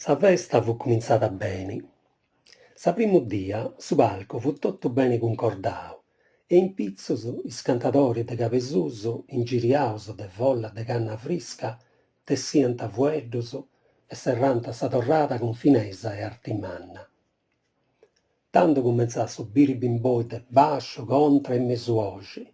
Sa festa fut cumintzada beni. Sa primu dia su palcu fut totu beni cuncordau e in pitzus is cantadoris de Cabesusu ingiriaus de folla de canna frisca tessiant fueddus e serrànt sa torrada cun finesa e arti manna. Tando cumentzàt su biribimboi de bàsciu, contra e mesu 'oxi.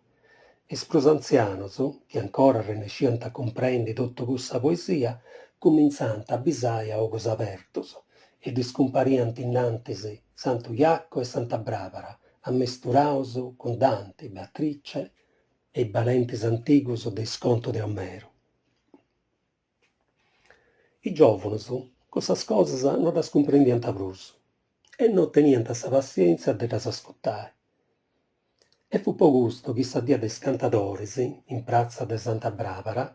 Is prus antzianus, chi ancora arrennesciant a cumprendi totu cussa poesia, cumintzànt a bisai a ogus abertus e ddis cumpariant innantis Santu Jacu e Santa Bràbara ammesturaus cun Danti, Beatrice e is balentis antigus de is contus de Omeru. Is giòvunus cussas cosas no ddas cumprendiant prus e no teniant sa passièntzia de ddas ascurtai. E fut po custu chi sa dia de is cantadoris, in pratza de Santa Bràbara,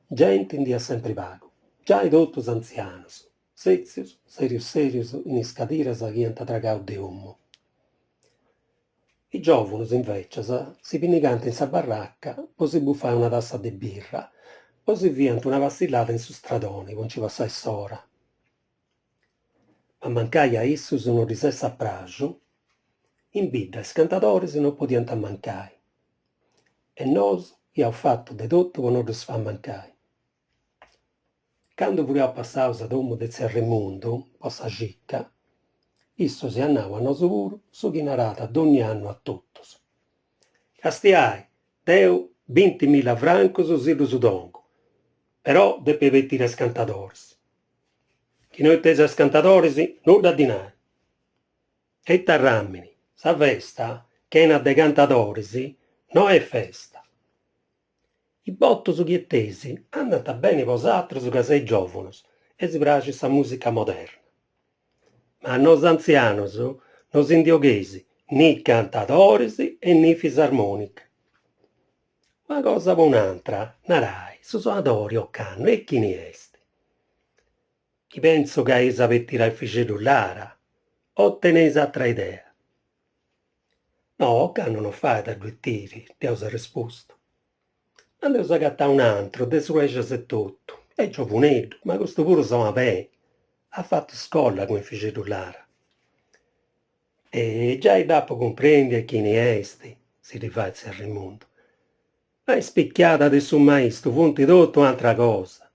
genti nd'iat sempri pagu, giai totus antzianus, sètzius sèrius sèrius in is cadiras chi iant tragau de 'omu. Is giòvunus, invècias, si pinnigànt in sa barraca po si bufai una tassa de birra o si fiant una passillada in su stradoni po nci passai s'ora. Ma mancai a issus no ddis essat praxu, in bidda is cantadoris no podiant mancai. E nosu iaus fatu de totu po no ddus fai mancai. Candu furiaus passaus a domu de tziu Arremundu po sa cica, issu s'iat nau a nosu puru su chi naràt dònnia annu a totus, Castiai, deu bintimilla francus si ddus dongu, però depeis betiri a is cantadoris. Chi no 'eteis a is cantadoris, nudda dinai. E ita arràmini, sa festa chena de cantadoris no est festa. Is botus chi 'eteis andant beni po bosatrus ca seis giòvunus e si praxit sa mùsica moderna. Ma a nosu antzianus no si ndi 'ogheis ni cantadoris e ni fisarmònica. Una cosa po un'antra, narai, su sonadori ocannu e chini est? Chi pentzu ca eis a betiri a Efixeddu Lara, o teneis atra idea? No, ocannu no fait a ddu 'etiri, dd'eus arrespustu. Ma nd'eus agatau un'antru de Sruexas etotu, est giovuneddu, ma custu puru sonat beni, at fatu scola cun Efixeddu Lara. E giai dd'apu cumprendiu e chini est, si ddi fait tziu Arremundu. Ma is pichiadas de su maistu funt totu un'atra cosa.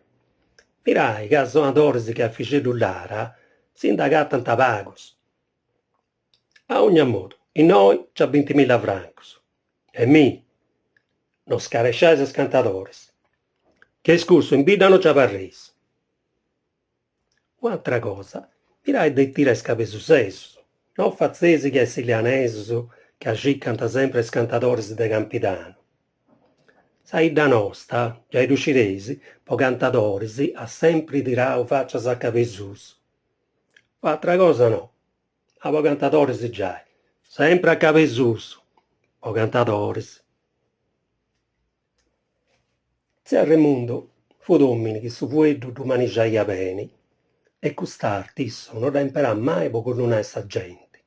Mirai ca sonadoris che a Efixeddu Lara si nd'agatant pagus. A ogna modu, innoi nc'at bintimilla francus. E mi, no scaresciais is cantadoris, chi est cussu in bidda no nci abarreis. Un'atra cosa, mirai de 'etiri a is cabesusesus, no fatzeis che a is silianesus ca circant sempri a is cantadoris de Campidanu. Sa 'idda nosta, giai ddu scireis, po cantadoris at sempri tirau facias a Cabesusu. Po atra cosa no, Ma po cantadoris giai, sempri a Cabesusu, po cantadoris. Tziu Arremundu fut òmini chi su fueddu ddu manixaiat beni e cust'arti issu no dda imperàt mai po collunai sa genti,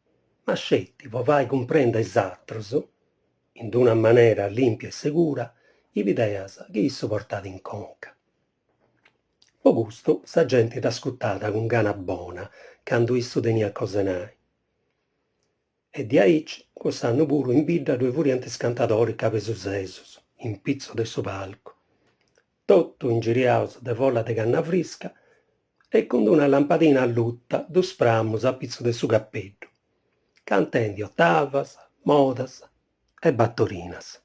ma sceti po fai cumprendi a is atrus, in d'una manera lìmpia e segura, is bideas chi issu portàt in conca. Po custu sa genti dd'ascutàt cun gana bona candu issu teniat cosa 'e nai. E diaici cuss'annu puru in bidda ddoi furiant is cantadoris cabesusesus in pitzu de su palcu, totu ingiriaus de folla de canna frisca e cun d'una lampadina alluta dus pramus a pitzu de su capeddu, cantendi otavas, modas e batorinas.